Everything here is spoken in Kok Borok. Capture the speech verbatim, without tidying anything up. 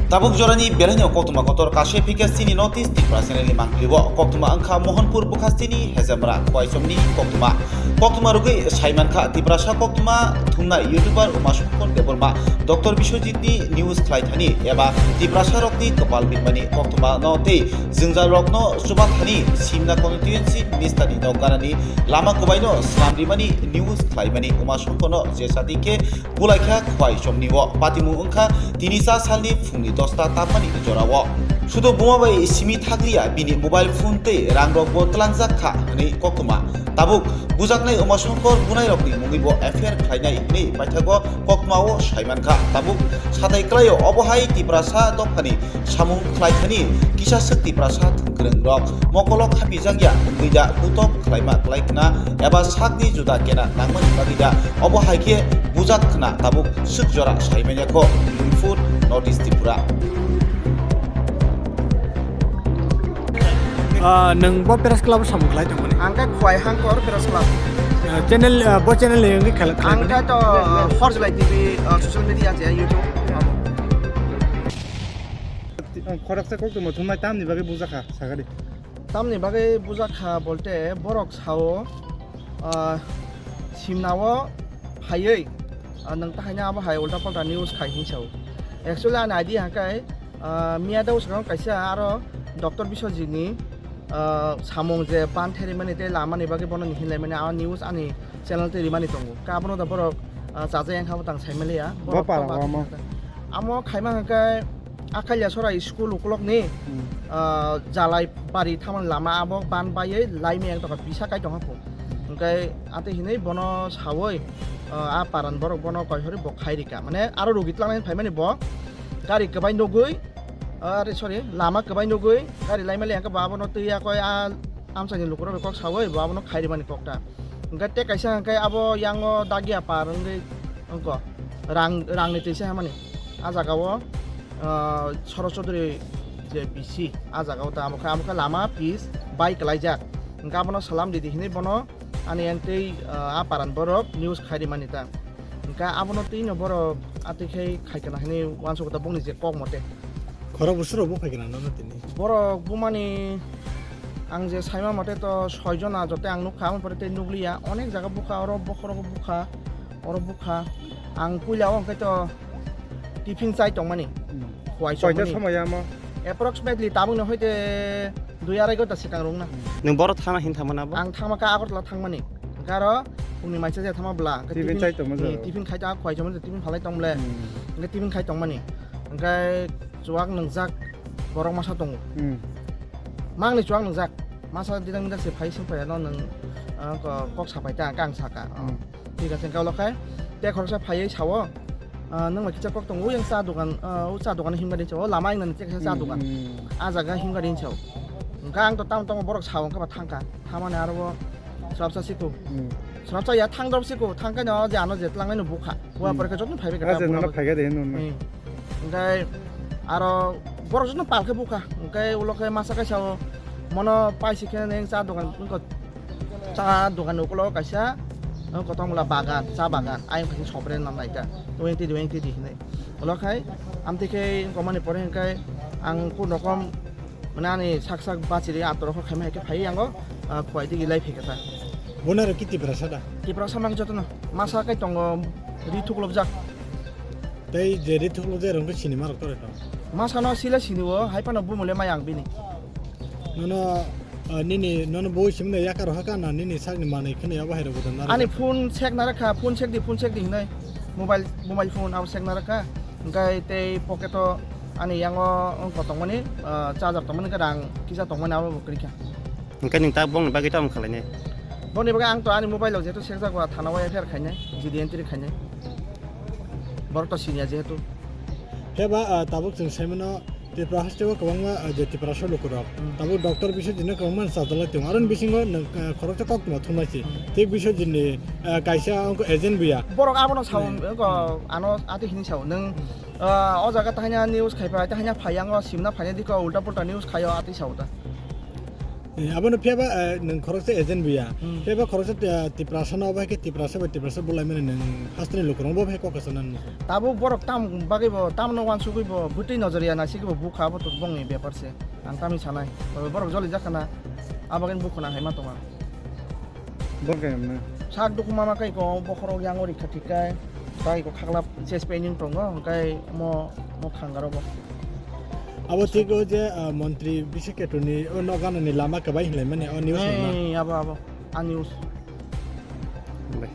Tabuk jorani belaino koktwma kotor kasui phikya chini North East Tripura channel ni mangpili o. Koktwma wngkha Mohanpur bwkhastini Hezamra Khwaichomni koktwma. Koktwma rwgwi saimankha Tiprasa koktwma thumnai YouTuber Umashankar Debbarma Doctor Biswajit ni news khlai thani eba Tiprasa rokni kwpal bimani koktwma no tei jwngjal rokno chuba thani Simna constituency minister ni nok ganani lama kwbaino slam rimani news khlaimani Umashankar no je sadi khe bulaikha Khwaichomni o. Patimung wngkha tini cha salni phungni dosta tapmani jorao. Sudo buma bai simi thakliya, bini mobile phone tei rangrokbo tlangjak kha hwnwi koktwma. Tabuk bujaknai Umashankar bunairokni mungwibo F I R khlainai hwnwi paithago koktwmao saimankha. Tabuk satai klaio, obo hai Tiprasa dophani samung khlai thani kisa swk Tiprasa thwngkwrwngrok mokolo khapijakya wngwi da kutok khlaima klai khna eba sakni juda kena nangmani bagwi da obo hai khe bujak khna tabuk swk jora sai manya kho. Report, North East Tripura. Ah, nwng bo press club samung khlai tongmani? Ang khe Khwai Hangkor Press Club. Ah, channel, ah, bo channel ni wngwi khala-, khlai Ang mani? Khe to, ah, Horjlai T V, ah, social media je YouTube. Khoroksa koktwma thumnai tamni bagwi bujakha, sagadi. Tamni bagwi bujakha bolte borok sao, ah, simnao phaiwi, ah, nwng tahaino abo hai ulta palta news khai hinwi sao. Actually ani idea hwnkhe, ah, miya dao swkang kaisa aro Doctor Biswajit ni, ah, samung je ban therimani tei lamani bagwi bono ni hinlaimani a news ani channel tei rimani tongo. Khe abono da borok, ah, chaja yang kha bo tang sai maliya. Bo para tong omo. Amo khaima hwnkhe Akhalia Sora school ukulok ni, hmm, ah, Jalai bari thamani lama abo ban baiwi laimai ang tongkha pisa kai tongkha pho. Hwnkhe ate hinwi bono sawi, ah, a paran borok bono koi hori bo khai rika. Mane aro rugi tlangnai phaimani bo gari kwbai nugwi, ah, re, sorry, lama kwbai nugwi gari laimali hwnkhe bo abono twi yakoi a amchaini lukurok kok sawi bo abono khai rimani kokta. Hwnkhe tei kaisa hwnkhe abo yango Dagia par wngwi wngkha rang, rangni twisa hamani. A jagao, ah, Sorosh Chaudhury je B C, a jagao ta amo khe, amo khe lama pis bai kwlaijak. Hwnkhe abono salam didi hinwi bono ani entei, ah, a paran borok news khai rimani ta. Hwnkhe abono twino borok atwi khai khai kana hinwi uansukha ta bongni je kok mote. Khorok bwswk rok buphai gwnang nono tini? Borok bumani ang je saima mote to soi jona joto ang nukha, aboni pore tei nukliya. Onek jaga bukha, oro bokhorogo bukha, oro bukha. Ang puila o hwnkhe to tiffin chai tongmani. Hmm. Khwai. Koita chongmani. Somoi amo? Approximately tabukni hoite dui arai ghonta swkang rwngna. Nwng boro thana hin thangmani abo? Ang thangma kha Agartala thangmani. Hwnkhe aro phungni maisa je thangma bwla. Hwnkhe tiffin, tiffin chai tongma, hmm, jora? Tiffin khai tong, khwai chongmani tiffin phalai tong bwle. Hmm. Hwnkhe tiffin khai tongmani. Hwnkhe chuwak nwngjak borok masa tongo. Hmm. Mangni chuwak nwngjak. Masa didang didang se phai sing phai ano nwng, ah, ko-, kok sapai ta, kang saka. Oh. Hmm. Thik ase, hwnkhe ulo khe tei khoroksa phaiwi sao, ah, nwng bai kisa kok tongo, yang cha dogan, ah, o cha dogan himba rinsa, o lama wngna ni tei kaisa cha dogan. Hmm. Ah jaga himba rinsa. Hwnkhe ang to tamo tamo borok sao, hwnkhe ba thangkha. Thamani aro bo swrapsa siko. Hmm. Swrapsa ya thang drop siko, thangkhe no je ano je tlangnai no bukha. Bua, hmm, pore khe joto phaibai khe. Ah, je nono phaiga de, nono. Hmm. Hwnkhe aro borok joto pal khe bukha. Hwnkhe ulo khe masa kaisa o mono paisi khe neng cha dogan wngkha. Cha dogan ni ukulo kaisa, o, kotong bwla bagan, cha bagan, ayang phaising sopre nam naita, twenty twenty di hinwi. Ulo khai, amtwi khe wngkha mani pore hwnkhe ang kun rokom, mane ani sak sak bachiri atorok khaima hai khe phai yango, ah, Khwai digi lai phai khe ta. Bonaro ki Tiprasa da? Tiprasa mang jotono, masa kai tongo ri thuklopjak. Tei je ri thuklopjak rok khe sinima rok tore to? Masa no sila sini o, hai phano bumule mai ang bini. Nono, ah, nini, nono boi simno yakar haka na nini sakni manwi kheno ya bahai rok budan naro. Ani phone check na rakha, phone check di, phone check di hinai. Mobile, mobile phone abo check na rakha. Hwnkhe tei pocket o ani yango wngkha tongmani, ah, charger tongmani, hwnkhe rang kisa tongmani abo bo kwrwi kha. Hwnkhe nwng ta bongni bagwi tamo khlainai? Bongni bagwi ang to ani mobile o jehetu check jago, thana o F I R khainai, G D entry khainai. Borok to siniya jehetu. Heba, ah, tabuk chwng saimano Tripura haste o kwbangma, ah, je Tiprasa lukurok. Hmm. Tabuk Doctor Biswajit no kwbangma chajalai tongo. Aroni bisingo nwng, ah, khoroksa koktwma thumnai si. Hmm. Thik Biswajit ni, ah, kaisa wngkha agent buya. Borok abono sao, hmm, wngkha ano ati hini sao. Nwng, hmm, ah, o jaga tahina news khaipa, tahina phaiyango simna phaina dikho ulta pulta news khaio ati sao ta. Abono phiyaba, eh, nwng khoroksa agent buya. Hmm. Phiyaba khoroksa, eh, Tiprasa no, obo hai khe Tiprasa bai Tiprasa bulaimani nwng hasteni lukurok bo hai kok kasa nang. Tabuk borok tam bagwi bo, tamno wansugwi bo, bwtwi nojoriya naisik bo bukha abo to bongni bepar se. Ang tamni sanai. Borok joli jakhana, abagin bukhuna hai ma tonga. Borok khe emne. Sak dukhu mama kai ko bokhorok yango rikha thikai. Tai ko khaklap chest pain wng tongo, hwnkhe mo, mo khangaro bo. Abo thik o je, ah, montri Bishek Ketu ni o nok gana ni lama kwbai hinlai mani o news no na. Ei, abo, abo. A news. Bai.